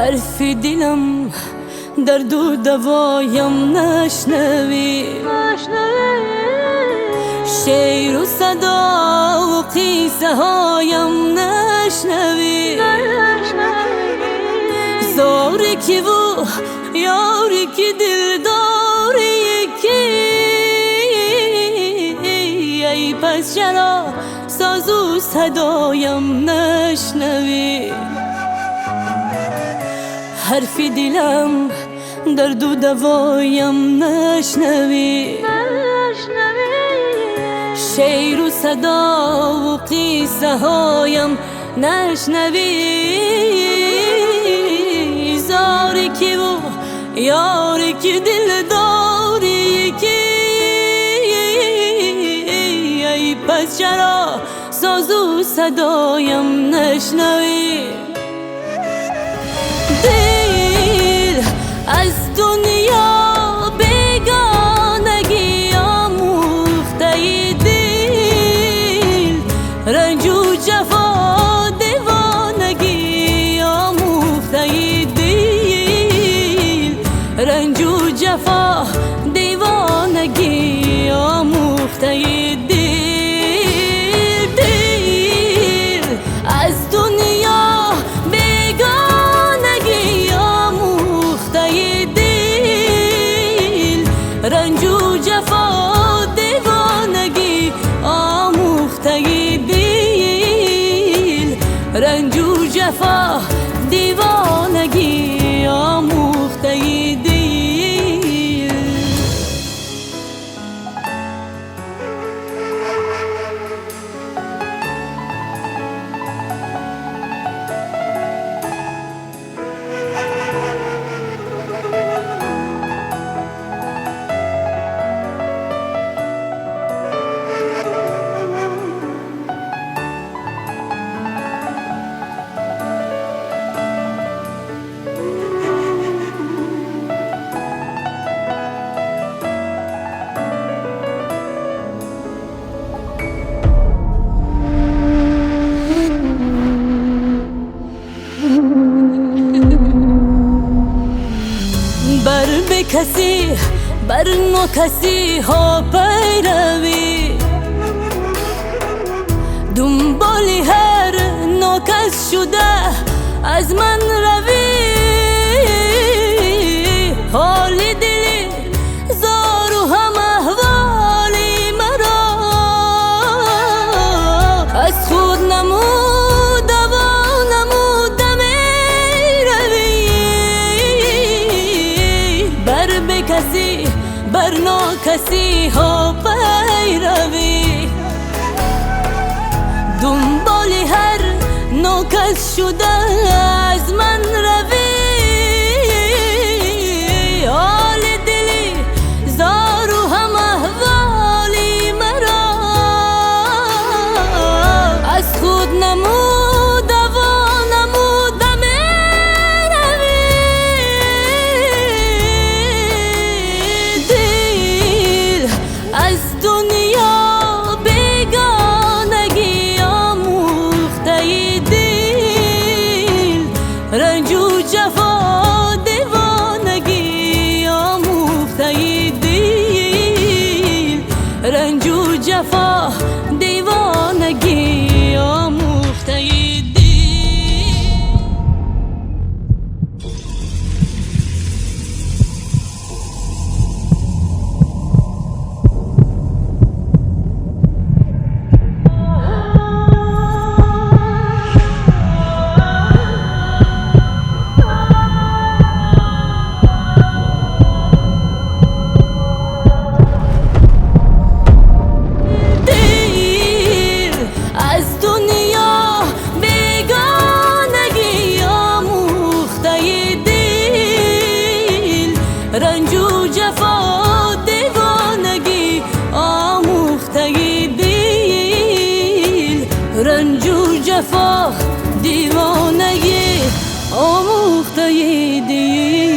حرف دلم درد و دوایم نشنوی شعر و صدا و قصه هایم نشنوی زاری که و یاری که دلداری که ای پس چرا ساز و صدایم نشنوی حرف دلم درد و دوایم نشنوی شعر و صدا و قصه هایم نشنوی زاری که و یاری که دلداری که ای پس چرا ساز و صدایم نشنوی دل از دنیا بیگانگی آموخته دل رنج و جفا دیوانگی آموخته دل رنج و جفا دیوانگی آموخته دل دل از دنیا بیگانگی آموخته دل رنج و جفا دیوانگی آموخته دل رنج و جفا دیوانگی آموخته دل. بر به کسی بر ناکسی ها پیروی دنبال هر ناکس شده از من روی حال دلی زار و هم احوال مرا از خود نمود و نموده می روی بر به کسی بر ناکسی ها پیروی دنبال هر ناکس شده از من روی حال دلی زار و هم احوال مرا از خود نموده و نموده می روی دل از دنیا بیگانگی آموخته دل رنج و جفا دیوانگی آموخته دل رنج و جفا دیوانگی آموخته دل. دل از دنیا بیگانگی آموخته دل رنج و جفا دیوانگی آموخته دل رنج و جفا دیوانگی آموخته دل.